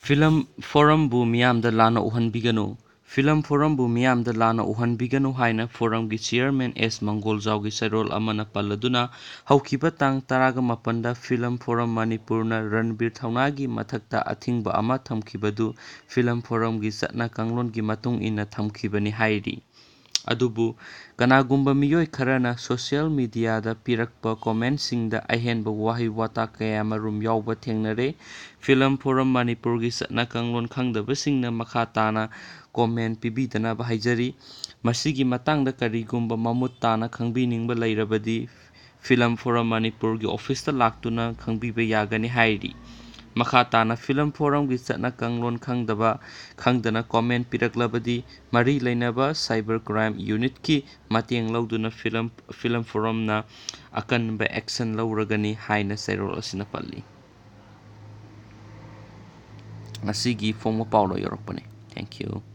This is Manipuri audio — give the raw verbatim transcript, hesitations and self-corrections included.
ꯐꯤꯂꯝ ꯐꯣꯔꯝꯕꯨ ꯃꯤꯌꯥꯝꯗ ꯂꯥꯟꯅ ꯎꯍꯟꯕꯤꯒꯅꯨ꯫ ꯐꯤꯂꯝ ꯐꯣꯔꯝꯕꯨ ꯃꯤꯌꯥꯝꯗ ꯂꯥꯟꯅ ꯎꯍꯟꯕꯤꯒꯅꯨ ꯍꯥꯏꯅ ꯐꯣꯔꯝꯒꯤ ꯆꯤꯌꯔꯃꯦꯟ ꯑꯦꯁ ꯃꯪꯒꯣꯜꯖꯥꯎꯒꯤ ꯆꯩꯔꯣꯜ ꯑꯃꯅ ꯄꯜꯂꯗꯨꯅ, ꯍꯧꯈꯤꯕ ꯇꯥꯡ ꯇꯔꯥꯒ ꯃꯥꯄꯟꯗ ꯐꯤꯂꯝ ꯐꯣꯔꯝ ꯃꯅꯤꯄꯨꯔꯅ ꯔꯟꯕꯤꯔ ꯊꯧꯅꯥꯒꯤ ꯃꯊꯛꯇ ꯑꯊꯤꯡꯕ ꯑꯃ ꯊꯝꯈꯤꯕꯗꯨ ꯐꯤꯂꯝ ꯐꯣꯔꯝꯒꯤ ꯆꯠꯅ ꯀꯥꯡꯂꯣꯟꯒꯤ ꯃꯇꯨꯡ ꯏꯟꯅ ꯊꯝꯈꯤꯕꯅꯤ ꯍꯥꯏꯔꯤ꯫ ꯑꯗꯨꯕꯨ ꯀꯅꯥꯒꯨꯝꯕ ꯃꯤꯑꯣꯏ ꯈꯔꯅ ꯁꯣꯁꯤꯌꯦꯜ ꯃꯤꯗꯤꯌꯥꯗ ꯄꯤꯔꯛꯄ ꯀꯣꯃꯦꯟꯁꯤꯡꯗ ꯑꯍꯦꯟꯕ ꯋꯥꯍꯩ ꯋꯥꯇꯥ ꯀꯌꯥ ꯑꯃꯔꯨꯝ ꯌꯥꯎꯕ ꯊꯦꯡꯅꯔꯦ꯫ ꯐꯤꯂꯝ ꯐꯣꯔꯝ ꯃꯅꯤꯄꯨꯔꯒꯤ ꯆꯠꯅ ꯀꯥꯡꯂꯣꯟ ꯈꯪꯗꯕꯁꯤꯡꯅ ꯃꯈꯥ ꯇꯥꯅ ꯀꯣꯃꯦꯟ ꯄꯤꯕꯤꯗꯅꯕ ꯍꯥꯏꯖꯔꯤ꯫ ꯃꯁꯤꯒꯤ ꯃꯇꯥꯡꯗ ꯀꯔꯤꯒꯨꯝꯕ ꯃꯃꯨꯠ ꯇꯥꯅ ꯈꯪꯕꯤꯅꯤꯡꯕ ꯂꯩꯔꯕꯗꯤ ꯐꯤꯂꯝ ꯐꯣꯔꯝ ꯃꯅꯤꯄꯨꯔꯒꯤ ꯑꯣꯐꯤꯁꯇ ꯂꯥꯛꯇꯨꯅ ꯈꯪꯕꯤꯕ ꯌꯥꯒꯅꯤ ꯍꯥꯏꯔꯤ꯫ ꯃꯈꯥ ꯇꯥꯅ ꯐꯤꯂꯝ ꯐꯣꯔꯝꯒꯤ ꯆꯠꯅ ꯀꯥꯡꯂꯣꯟ ꯈꯪꯗꯕ, ꯈꯪꯗꯅ ꯀꯣꯃꯦꯟ ꯄꯤꯔꯛꯂꯕꯗꯤ ꯃꯔꯤ ꯂꯩꯅꯕ ꯁꯥꯏꯕꯔ ꯀ꯭ꯔꯥꯏꯝ ꯌꯨꯅꯤꯠꯀꯤ ꯃꯇꯦꯡ ꯂꯧꯗꯨꯅ ꯐꯤꯂꯝ, ꯐꯤꯂꯝ ꯐꯣꯔꯝꯅ ꯑꯀꯟꯕ ꯑꯦꯛꯁꯟ ꯂꯧꯔꯒꯅꯤ ꯍꯥꯏꯅ ꯆꯩꯔꯣꯜ ꯑꯁꯤꯅ ꯄꯜꯂꯤ꯫ ꯉꯁꯤꯒꯤ ꯐꯣꯡꯕ ꯄꯥꯎꯗ ꯌꯧꯔꯛꯄꯅꯤ꯫ Thank you꯫